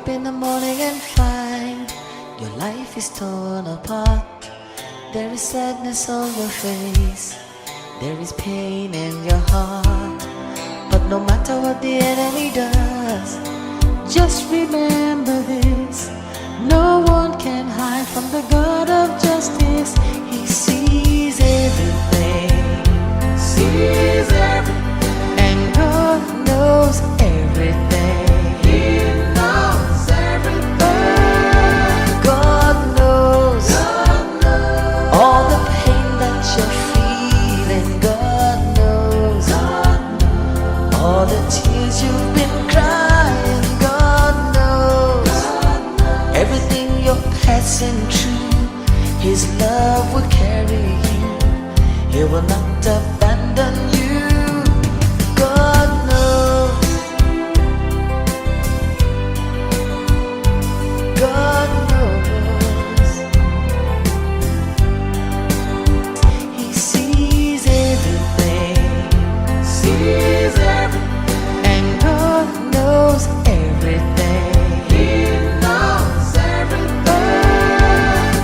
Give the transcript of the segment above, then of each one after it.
up in the morning and find your life is torn apart. There is sadness on your face, there is pain in your heart. But no matter what the enemy does, just remember this. No one can hide from the God of justice. He sees everything, sees everything, and God knows everything. He knows everything. God knows, all the pain that you're feeling. God knows, all the tears you've been crying. God knows everything you're passing through. His love will carry you. He will not abandon you. God knows. God knows. He sees everything. Sees everything. And God knows everything. He knows everything.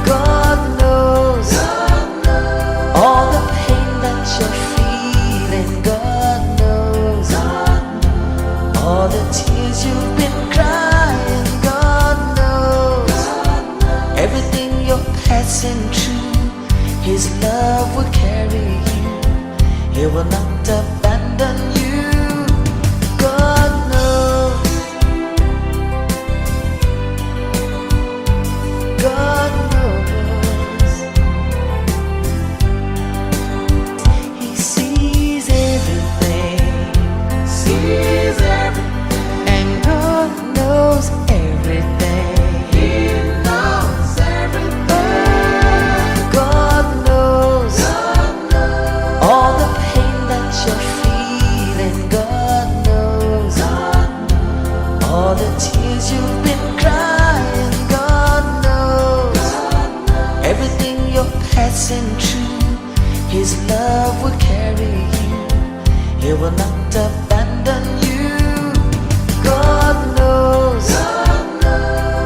God knows, all the pain that you're feeling. God knows, all the tears you've been crying. God knows everything you're passing through. His love will carry you. He will not abandon you. God knows. God knows. He sees everything. Sees everything. And God knows everything. He knows everything. God knows, all the pain that you're feeling. God knows, all the tears you've been crying. God knows everything you're passing through. His love will carry you. He will not abandon you. God knows,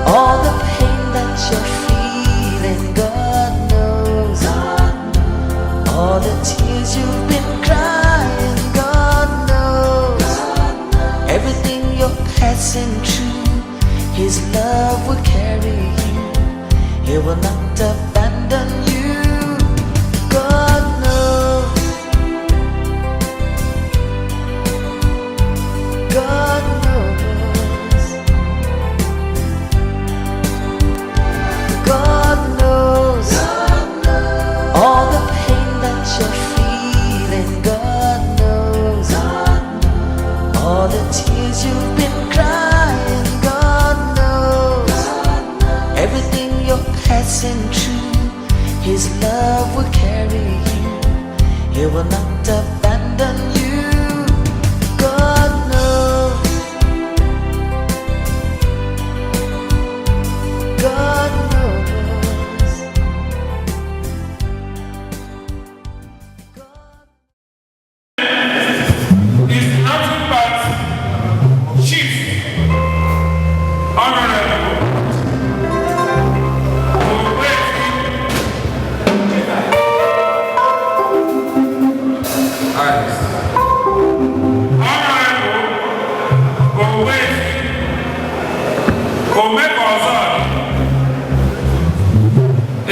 all the pain that you're feeling. God knows, all the tears you've been crying. God knows everything you're passing through. His love will carry you. He will not abandon you. God knows. God knows. God knows, all the pain that you're feeling. God knows, all the tears you've been crying. God knows everything you're passing through. His love will carry you. He will not abandon you. God knows. God knows. God Is nothing but Chief Honorable Ogbuefi Honorable Ogbuefi Omekozor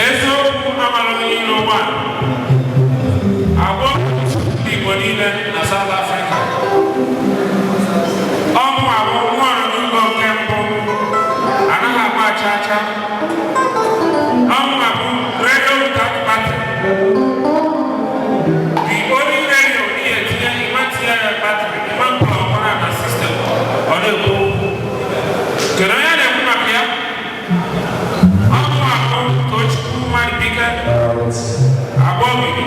Eziokwu amalụghị ilu nwa agwọ ndị Igbo niile na South Africa. Ọmụ abụ nwa ọrụ n'ụlọ nke mbụ anaghị agba acha acha. Ọmụ abụ radio without battery. The only radio ihe etinye ịma tinye ya battery, ịma mkpụrụ ọhụrụ na system, ọ na-ekwu okwu. Kedu onye na-ekwu maka ya? Ọmụ abụ Tochukwu Mmadụbike Agbọbiri,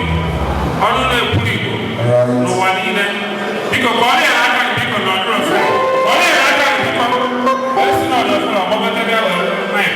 ọnụ na-ekwuru Igbo n'ụwa niile. Biko ka ọ na-ere aka gị, biko na ọdụrụ ofe. Ka ọ na-ere aka gị, biko. Esi na ọdụ ofe ọgbọgọta bịa were mic.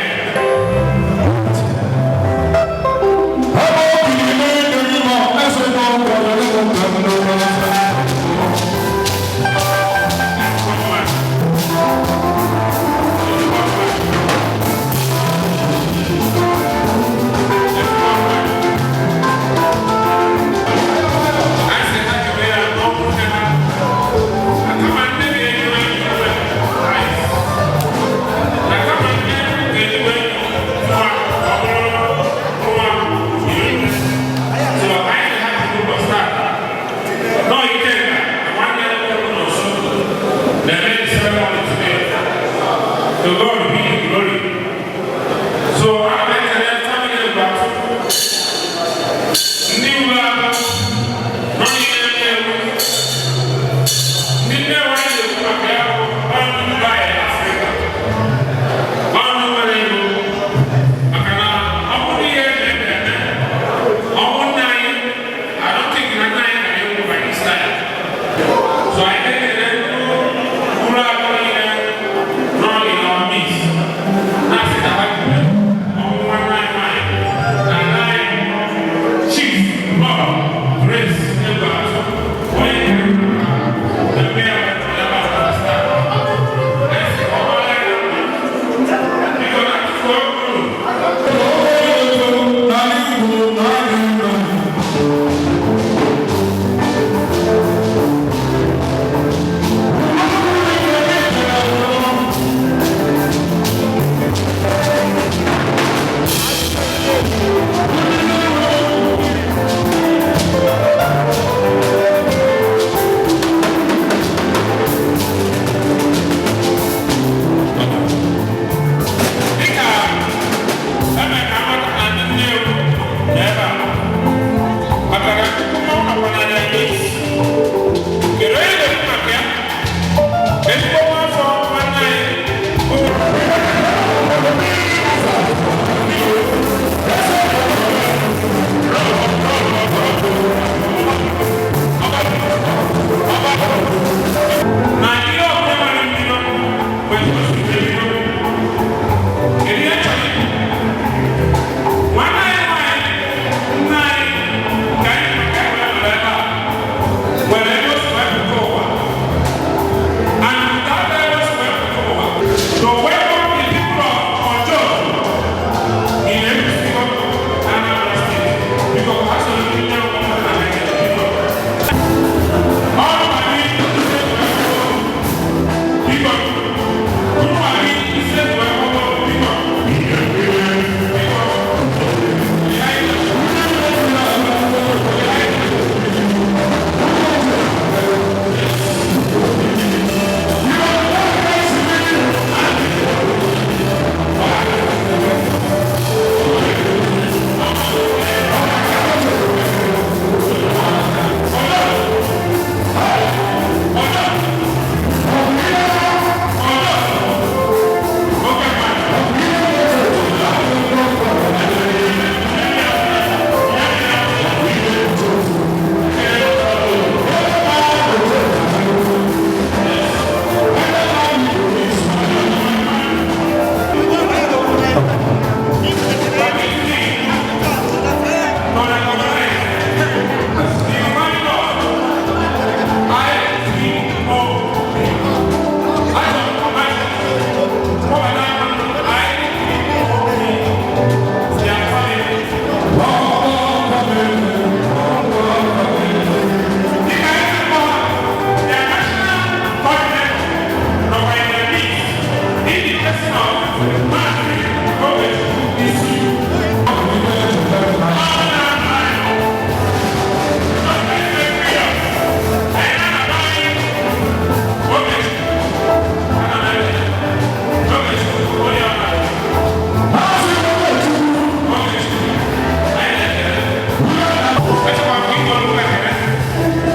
olu ekele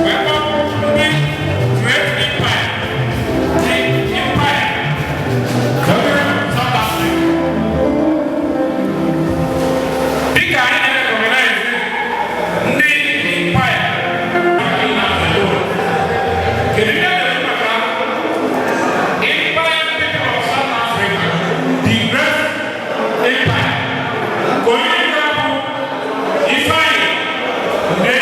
wee kpọọ ndị Great Empire, the Empire South Africa. Dịka anyị na-recognize ndị Empire, kedu ihe a na-ekwu maka Empire people of South Africa, the Great Empire? Ka onye ga-abụ Ifeanyị Nde.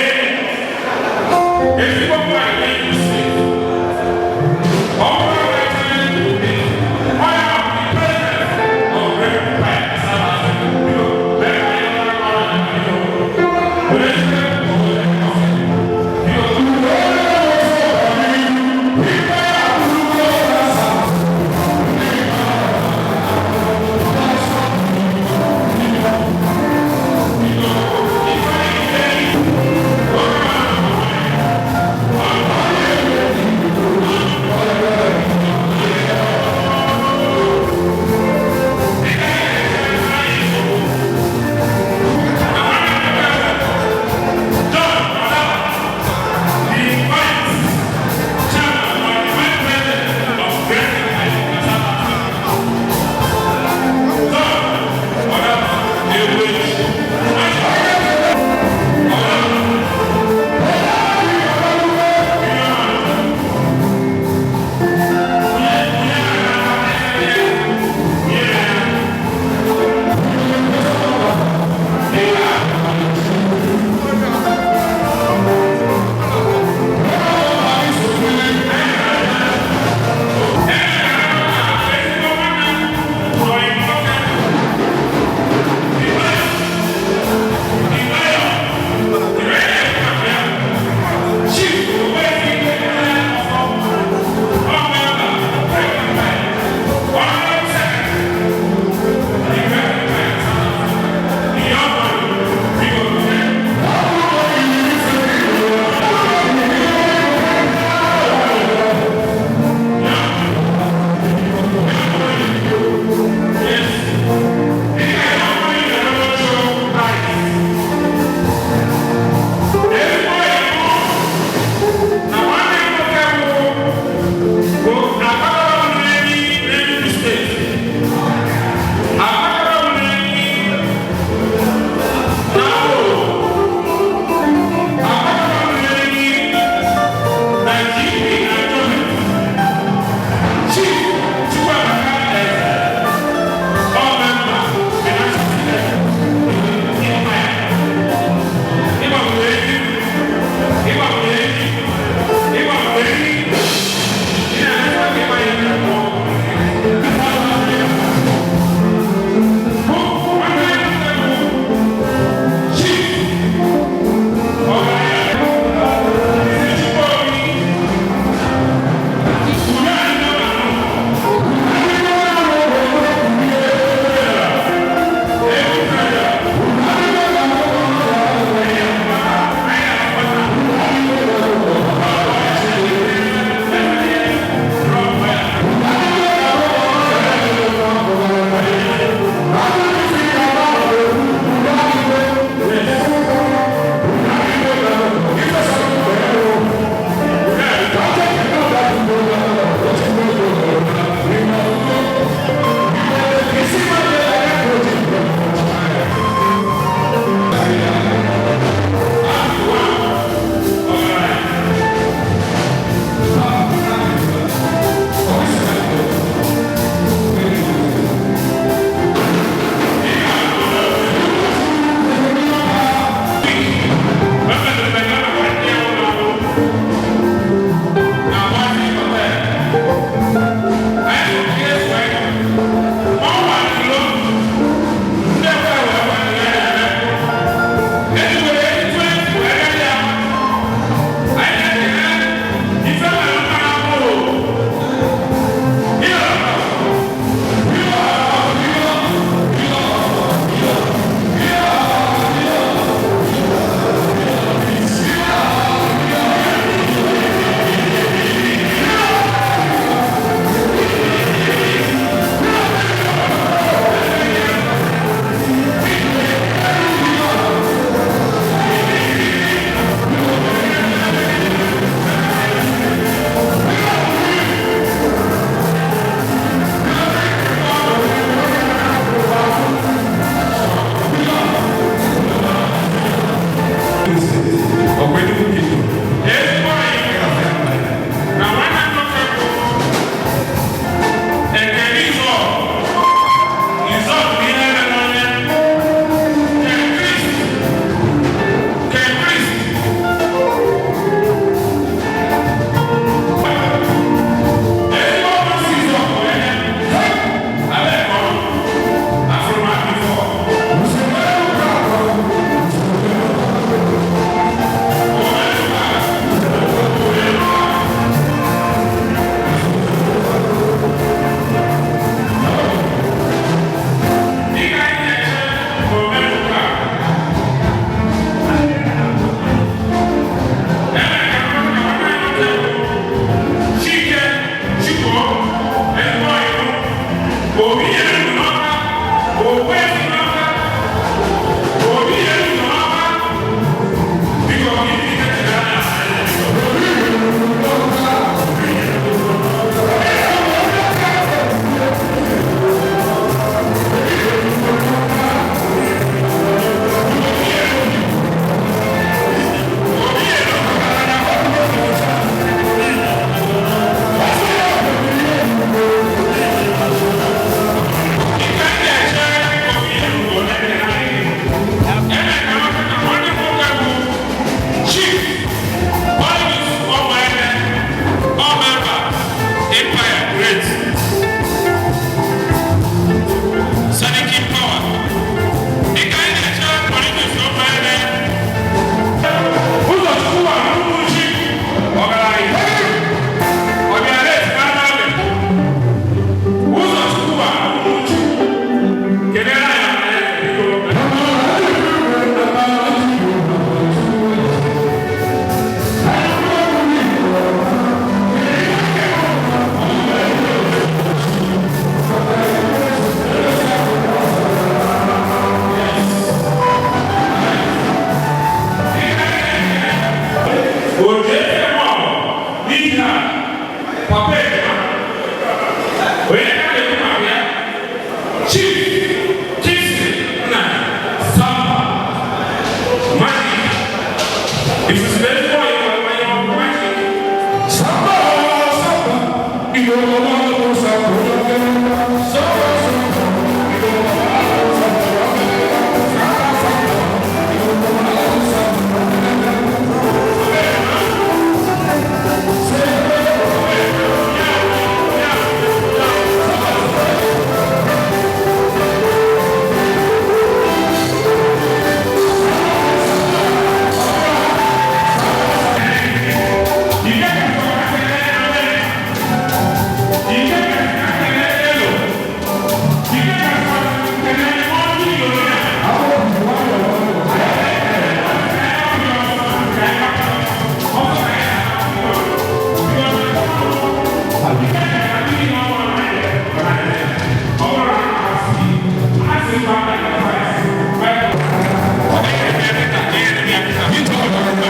Ekele,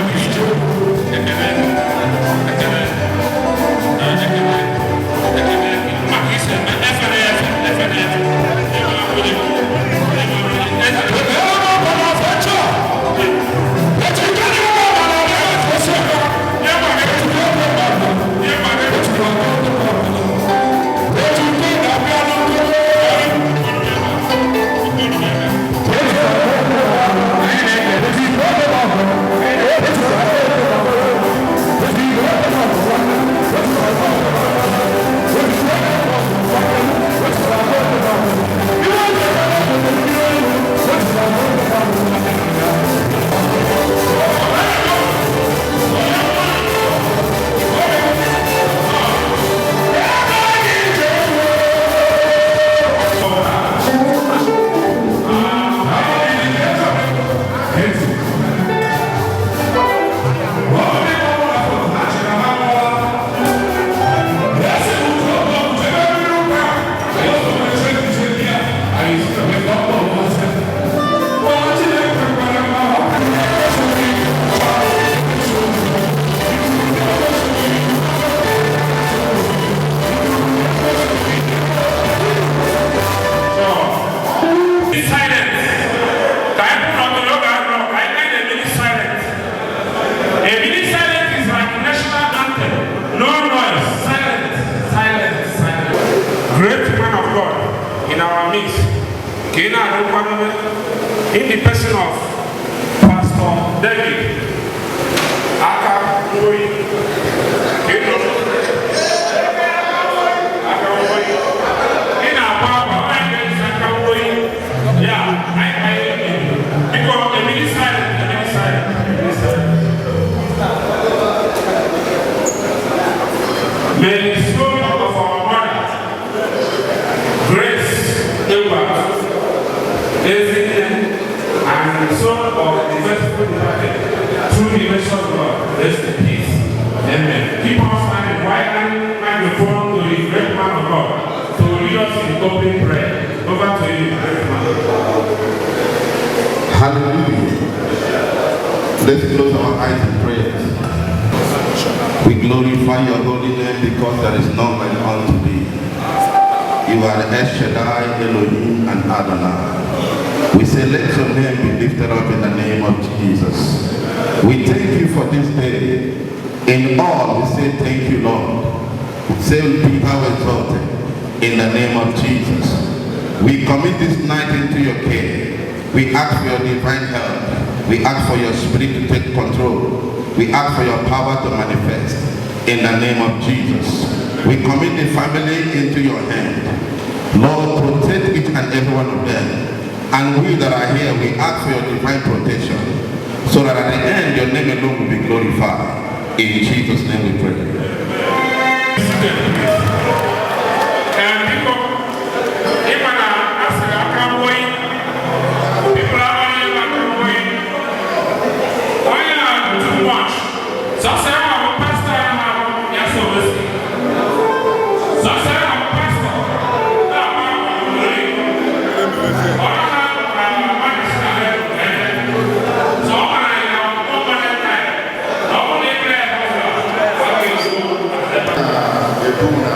ekele, ekele, ekele. Maka isi eme efere efe, efere efe. Ebe ọ bụla, ebe ọ bụla, eze. Be silent. Ka anyị kwụ n'ọtọ n'oge ahụ, ka anyị na a minute silent. A minute silent is like national anthem. No noise. Silent, silent, silent. Great man of God in our midst. Ka ị na-arụkwa in the person of Pastor David Aka Ngoyi. Ka ị nọ. Aka Ngoyi. Ị na-akwa akwa, onye ga-esi aka Ngoyi. Ya, anyị biko, a minute silent, a minute silent, a minute silent. May the soul of our mother, Grace Ewa, Ezinne, and the soul of the faithful departed, through the mercy of God, rest in peace. Amen. Keep on standing while I microphone to the great man of God to lead us in opening prayer. Over to you, great man. Hallelujah. Let's close our eyes in prayer. We glorify your holy name because there is none like unto thee. You are El Shaddai, Elohim, and Adonai. We say, let your name be lifted up in the name of Jesus. We thank you for this day. In all, we say thank you, Lord. Say, be thou exalted in the name of Jesus. We commit this night into your care. We ask for your divine help. We ask for your spirit to take control. We ask for your power to manifest in the name of Jesus. We commit the family into your hand. Lord, protect each and every one of them. And we that are here, we ask for your divine protection so that at the end, your name alone will be glorified. In Jesus' name we pray. And people, ịma na asịrị aka Ngoyi, people amaghị ebe aka Ngoyi. Onye a bụ too much. Sọsọ ya bụ pastọ ya ha bụ ya so osi. Sọsọ ya bụ pastọ na-agba Ngoyi. Ọ na ka mmadụ si na ya eme. So ọ mara ya na ọ mara ya na ọ bụrụ na ebere ya ọzọ, ọ ga-ezu. Ebu na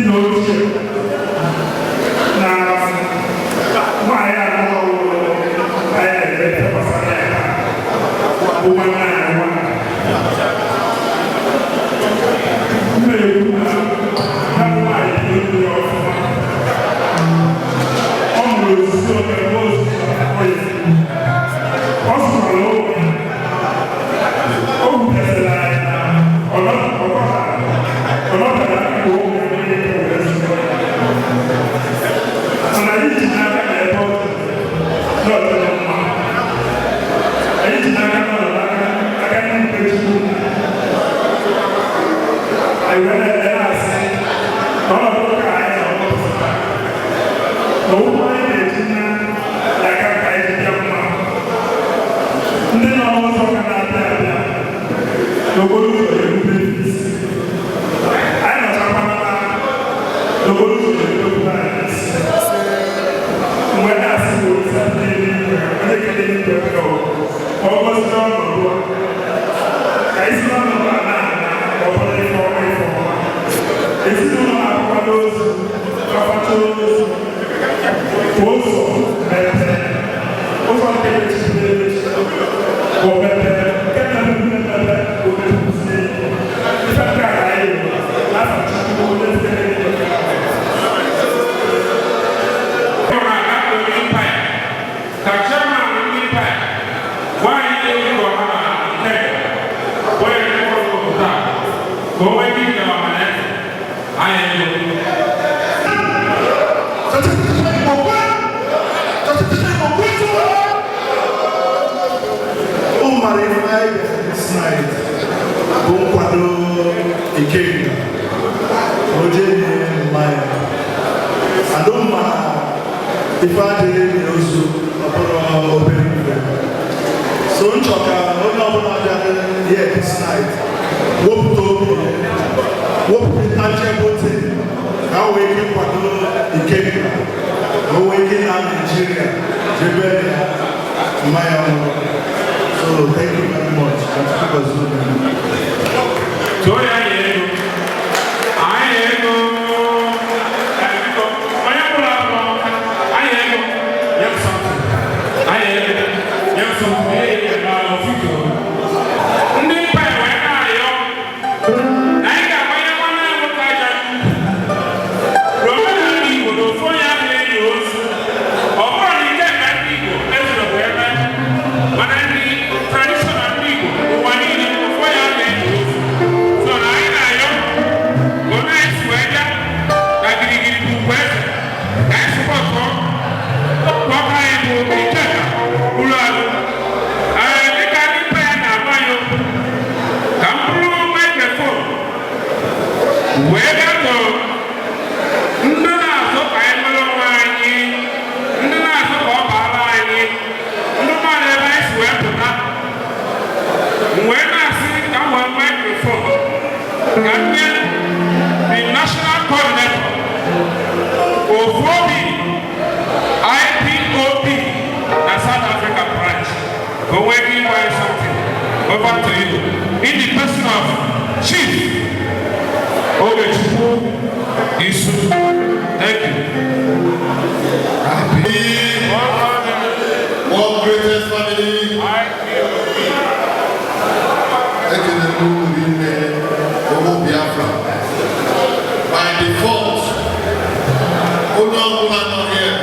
Nna ochie na nwaanyị anọ anyị na-eme gbasara ya bụ nwanne anyị nwaanyị. M na-ekwu na ya bụ nwaanyị dị ndụ ya ọfụma. Ọ mụrụ osisi oge mgbe osisi akwụkwọ ya. Ọ zụtara ụlọ ya. O wutesịrị anyị na ọnọdụ aka ka ụmụ ya niile wee zụọ ya. Mana anyị ji n'aka na ebe ọ dị n'ọdịrị mma. Anyị ji n'aka na ọ n'aka aka ndị nke Chukwu. Anyị wee na-ele na-asị na ọnọdụ ka anyị nọ n'ụtụtụ na ụkwụ anyị na-eji na aka ka anyị ji bịa mma. Ndị nọ n'ụzọ ka na-abịa abịa n'okporo ụzọ erube isi. Anyị nọchakwa na n'okporo ụzọ erube anyị isi. Mgbe na-asị bụ Olisa n'eluigwe, onye kere eluigwe ka ọ gọzie ọnọdụ a. Ka isi n'ọnọdụ a na-ana ka ọ bụrụ ife ọma ife ọma. Ezinụlọ na-akwado ozu, akwado ozu, ka ụzọ mepee. Ụzọ nke mechiri emechi bụ mepee, nke na-emepe emepe bụ mepụzie. Ife nke a ka anyị rụrụ n'afọ Chukwu onye zitere eluigwe. Ọ na-aga Empire ka chairman ndị Empire gwa anyị ego ọha na nke wee kwụrụ taa ka o nwee ike ike ọha na eze anyị ego. Ụmụ ife anyị bịara this night bụ nkwado Ikenga ka o jee nye mmanya. Adụmma ife adịghị enyi ozu ọ bụrụ obere ife. So nchọ ka onye ọbụla bịara here this night wepụta obi, wepụta tangible thing ka o wee ike kwado Ikenga ka o wee ike na Nigeria jebe ya mmanya ọhụrụ. So thank you very much. Tụọ ya anyị ego. Anyị ego. Biko, onye ọbụla nọ, anyị ego. Nye m something. Anyị ego. Nye m something. Ee, na ofito. Ndị Empire wee na-arịọ na anyị ga-agbanye nwanne ya nwoke aja n'ukwu. N'omenala Igbo na ofu onye ahụ enyi ozu. Ọ bụrụ na ike ka ndị Igbo ezuru bụ ebe, mana ndị traditional ndị Igbo ụwa niile, ofu onye ahụ enyi ozu. So na anyị na-ayọ ka onye anyị si wee bịa ka girigiri bụ ugwu eze ka anyị sụpọtụ ọka anyị bụ Ikenga ụlọ alụ. Ee, dịka ndị mpa ya na-agba anyị okwu, ka m bụrụ microphone wee gatọ ndị na-azụ ka anyị nwere onwe anyị, ndị na-azụ ka ọ baara anyị, ndị mmadụ ebe anyị si wee pụta. M wee na-asị ka m wee microphone ka m nye the national coordinator Ofuobi IPOB na South Africa branch ka o nwee ike ịgwa anyị something. Over to you in the person of Chief Ogechukwu Isu. Thank you. Happy one greatest family. Ekele m unu niile, ụmụ Biafra. By default, onye ọbụla nọ here,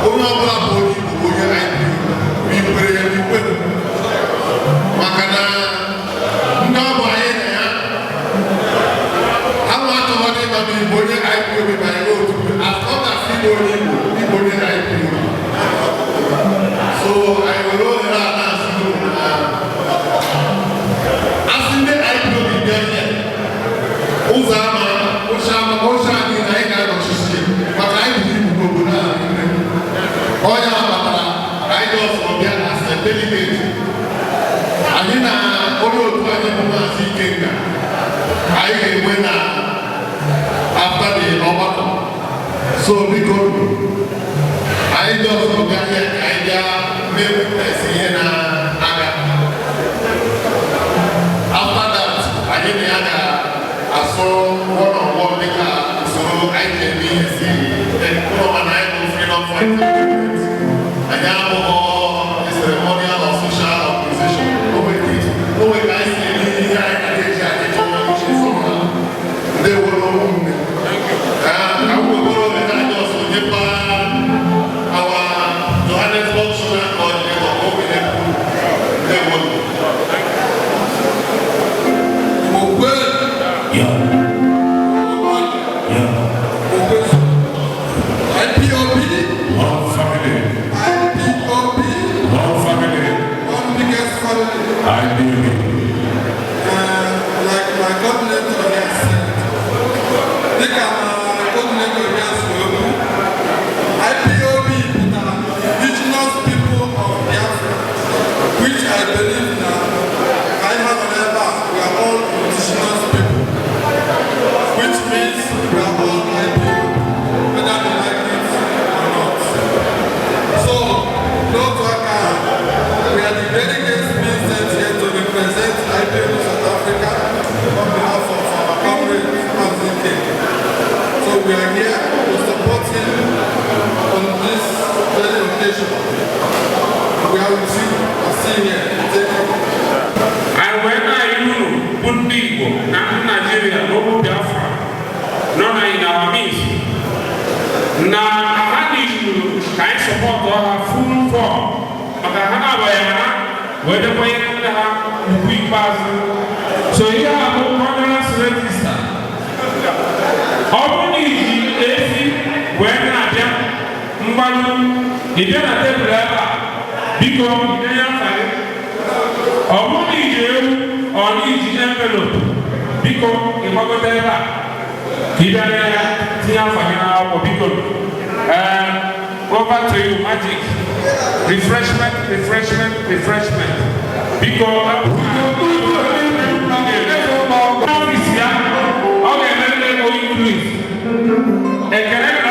onye ọbụla bụ onye Igbo bụ onye IPOB, ikwere ya ikwe. Maka na ndị ọ bụ anyị na ya, ha nwa achọghị ịma ma Igbo onye IPOB banyere otu, as long as Igbo onye Igbo, Igbo onye IPOB. So anyị were ohere a na-asị unu na asị ndị IPOB bịa here, ụzọ ama ụcha ama ụcha anyị na anyị ga-anọchisi maka anyị buru ibu n'obodo a niile. Onye a kpatara anyị ji ọsọ bịa as a delegate. Anyị na onye otu anyị bụ Maazị Ikenga, anyị ga-enwe na after the ọgbakọ. So biko, anyị ji ọsọ bịa here ka anyị bịa mee witness ihe na-aga. After that, anyị na ya ga-asụ one on one dịka Enlightened movement. Anyị abụghị a ceremonial or social organization. O nwere o nwere ka anyị si eme ihe anyị ka na-eji anyị chọrọ iche somehow. Ndewo ụmụnne. Ka m wegoro oge na anyị ọzọ nyekwa our Johannesburg Social Coordinator ka o were kwuru. Ndewo. Okwe. Okwe. IPOB. One family. IPOB. One family. One biggest family. IPOB. Like my coordinator here said, dịka my coordinator here si okwu, IPOB pụtara Indigenous People of Biafra, which I believe na anyị ha nọ n'ebe a, we are all indigenous people, which means we are all IPOB, whether we like it or not. So, n'otu aka ahụ, we are the delegates being sent here to represent IPOB South Africa on behalf of our comrade Mazi King. So we are here to support him on this very occasion. We are with you and see here. Thank you. Anyị wee na-ayị unu bụ ndị Igbo na ndị Naijiria na ụmụ Biafra nọ na in our midst na ha n'ihu ka anyị support ha full form maka ha na-agbanyeghị ha wee dekwanye ndị ha ugwu ikpeazụ. So ihe a bụ condolence register. Ọ bụrụ na iji efi wee na-abịa mgbalụ, ị bịa na tebụl ebe a, biko idenye afa gị. Ọ bụrụ na iji ewu ọ na iji envelope, biko ịgbagote ebe a ka ị bịa nye ya, tinye afa gị n'akwụkwọ, biko. Ee, over to you, Magic. Refreshment, refreshment, refreshment, biko. Ọfịs ya ọ ga-emerịrị ego increase. Ekele gị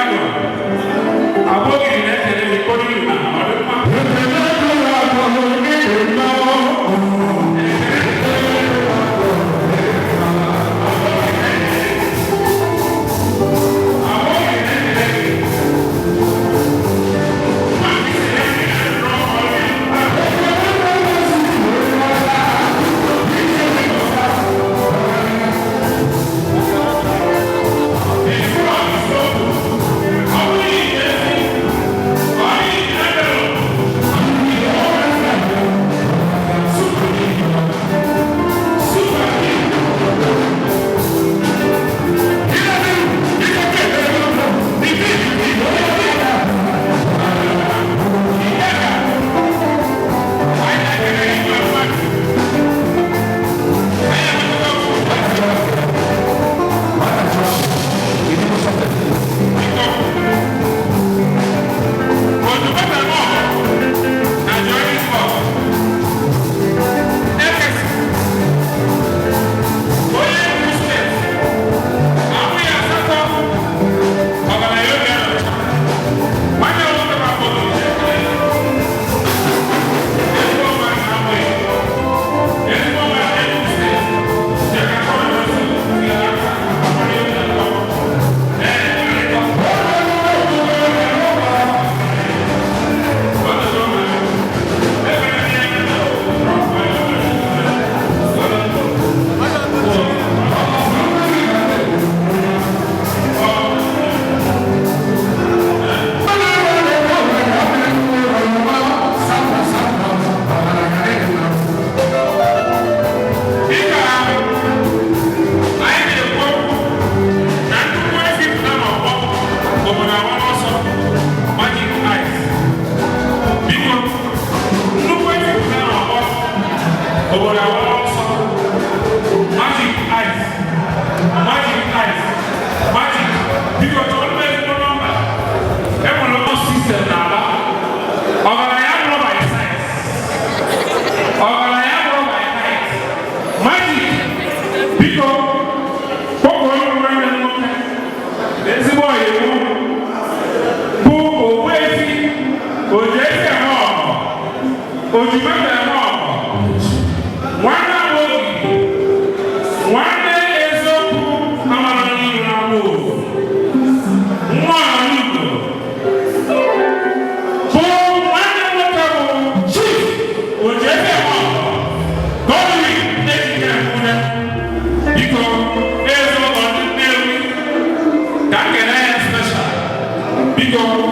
abụghị na ekele gị kpọrọ iru na ọ dị mma. Obodo awara ọsọ. Magic Eyes, Magic Eyes, Magic, biko chọọ ndị ezigbo nọmba. Enwere ọnụ system n'ala. Ọgaranya bụrụ by size, ọgaranya bụrụ by height. Magic, biko kpọkọọ nwanne m nwoke na ezigbo ọyị mụ bụ Ogbuefi Ojiesi eme ọgọ, Ojumeta eme ọgọ, nwanne Amobi, nwanne eziokwu amara n'iru na agbụ nwa ọnụgo. Biko.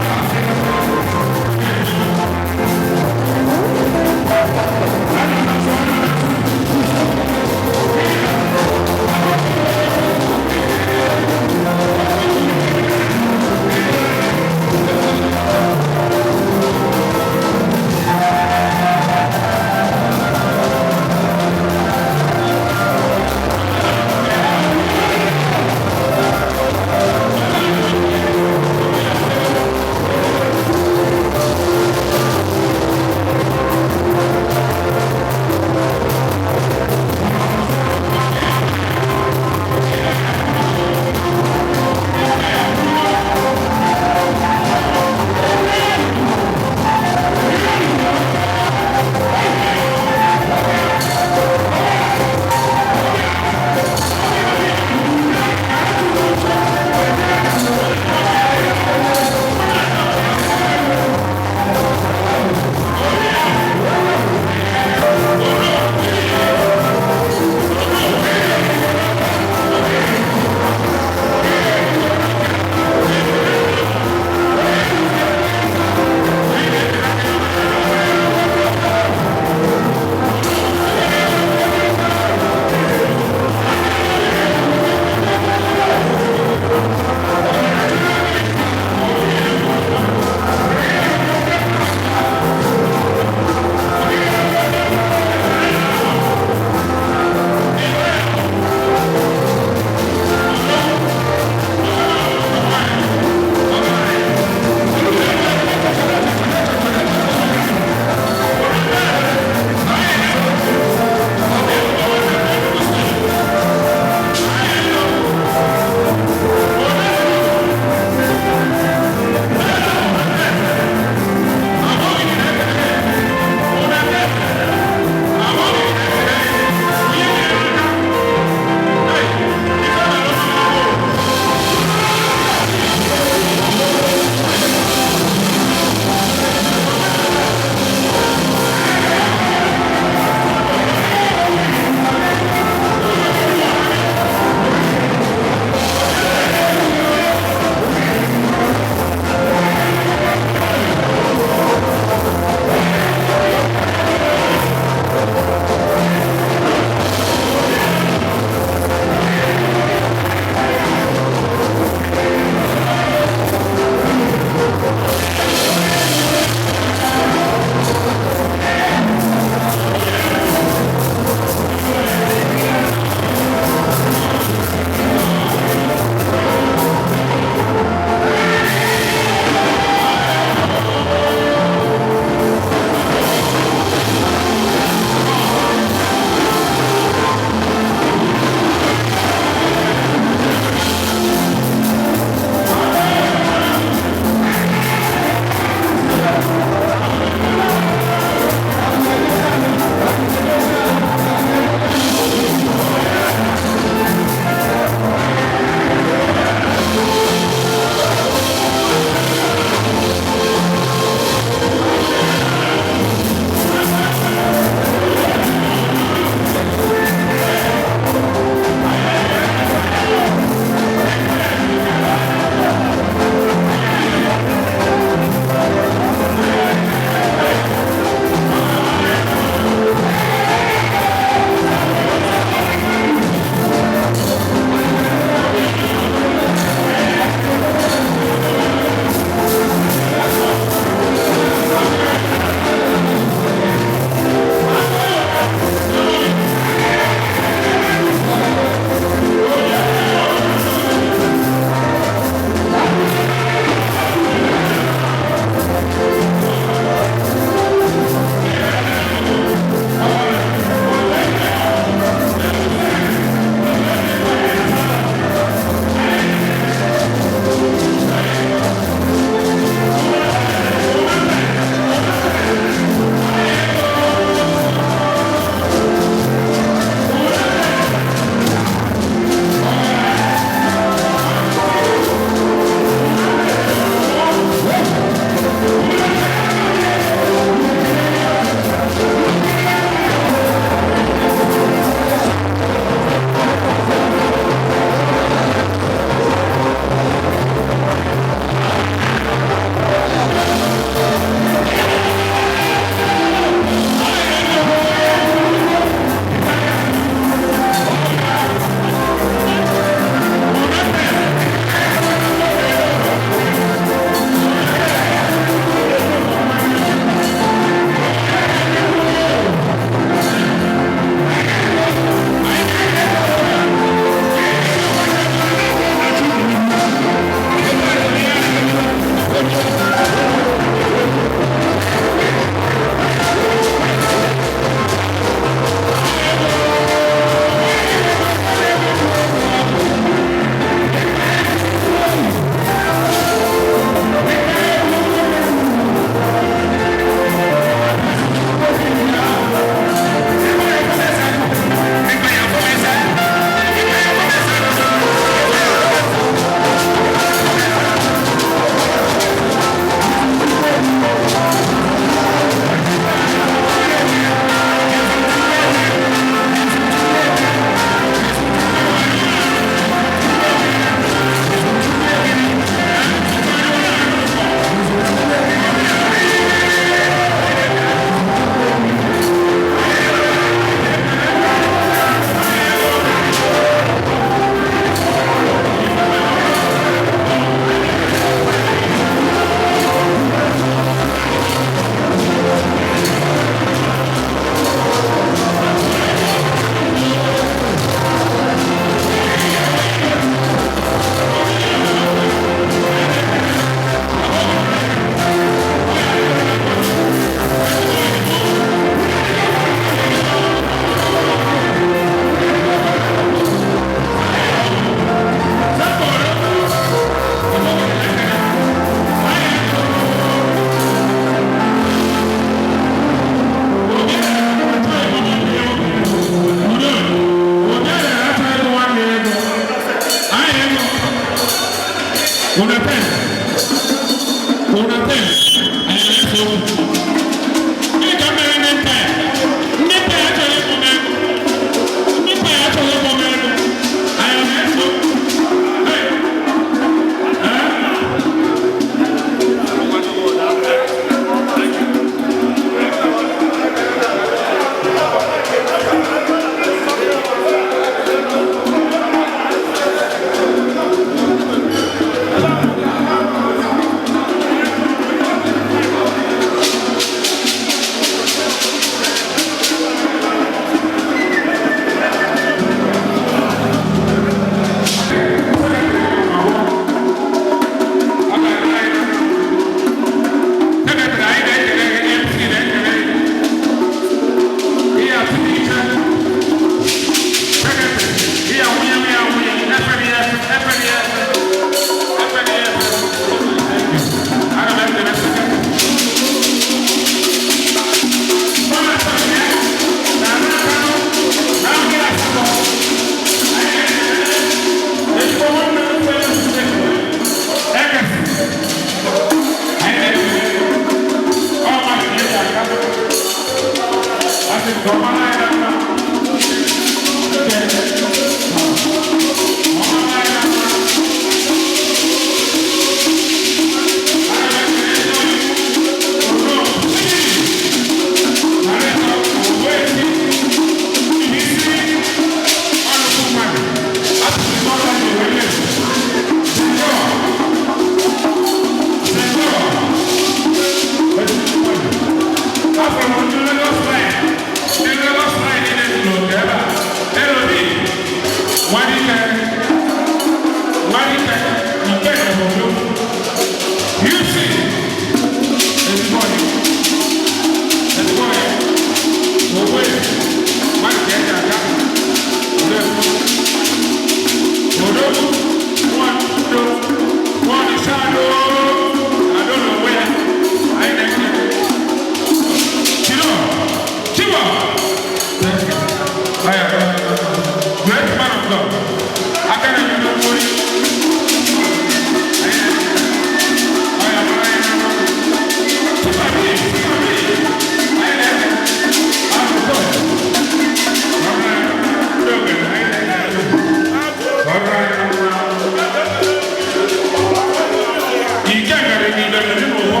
Ogene dị n'ụgbọ.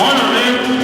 Ọ nọ n'egwu.